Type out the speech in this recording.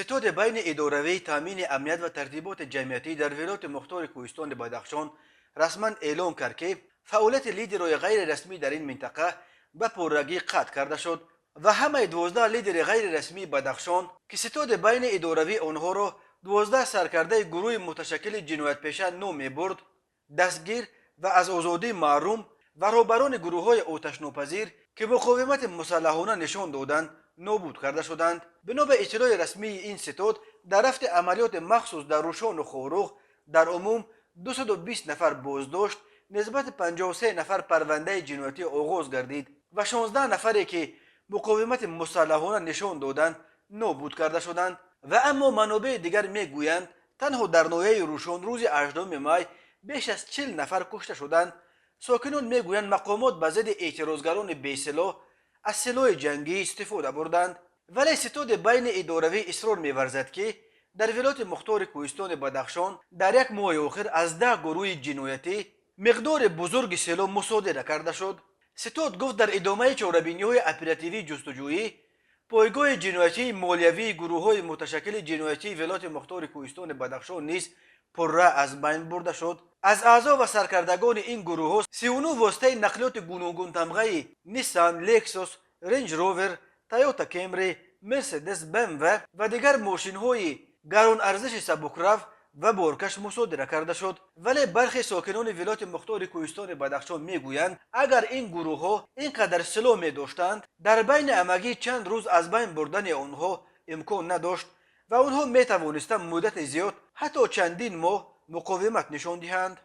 Ситоди байни идоравии таъмини амният ва тартиботи ҷамъиятӣ дар вилояти мухтори кӯҳистони Бадахшон расман эълон кард, ки фаъолияти лидерҳои ғайрирасмӣ дар ин минтақа ба пуррагӣ қатъ карда шуд ва ҳамаи 12 лидери ғайрирасмии Бадахшон, ки ситоди байни идоравӣ онҳоро 12 саркардаи гурӯҳи муташаккили ҷиноятпеша ном мебурд, дастгир ва аз озодӣ маҳрум ва роҳбарони гурӯҳҳои оташнопазир, ки муқовимати мусаллаҳона нишон доданд, нобуд карда шуданд. Бино ба иттилои расмии ин ситод, дар рафти амалиёти махсус дар Рӯшону Хоруғ дар умум 220 нафар боздошт, нисбати 53 нафар парвандаи ҷиноятӣ оғоз гардид ва 16 нафаре, ки муқовимати мусаллаҳона нишон доданд, нобуд карда шуданд. Ва аммо манобеи дигар мегӯянд, танҳо дар ноҳияи Рӯшон рӯзи 8 май беш аз 40 нафар кушта шуданд. Сокинон мегӯянд, мақомот ба зидди эътирозгарони бесилоҳ аз силоҳи ҷангӣ истифода бурданд. Вале ситоди байни идоравӣ исрор меварзад, ки дар вилояти мухтори кӯҳистони Бадахшон дар як моҳи охир аз 10 гурӯҳи ҷиноятӣ миқдори бузурги силоҳ мусодира карда шуд. Ситод гуфт, дар идомаи чорабиниҳои оперативии ҷустуҷӯӣ пойгоҳи ҷиноятии молиявии гурӯҳҳои муташаккили ҷиноятии вилояти мухтори кӯҳистони Бадахшон низ пурра аз байн бурда шуд. Аз аъзо ва саркардагони ин гурӯҳҳо 39 воситаи нақлиёти гуногунтамғаи Ниссан, Лексус, Рейндж Ровер, Тойота Кемри, Мерседес, БМВ ва дигар мошинҳои гаронарзиши сабукрав ва боркаш мусодира карда шуд. Вале бархе сокинони вилояти мухтори кӯҳистони Бадахшон мегӯянд, агар ин гурӯҳҳо ин қадар силоҳ медоштанд, дар байни ҳамагӣ чанд рӯз аз байн бурдани онҳо имкон надошт ва онҳо метавонистанд муддати зиёд, ҳатто чандин моҳ муқовимат нишон диҳанд.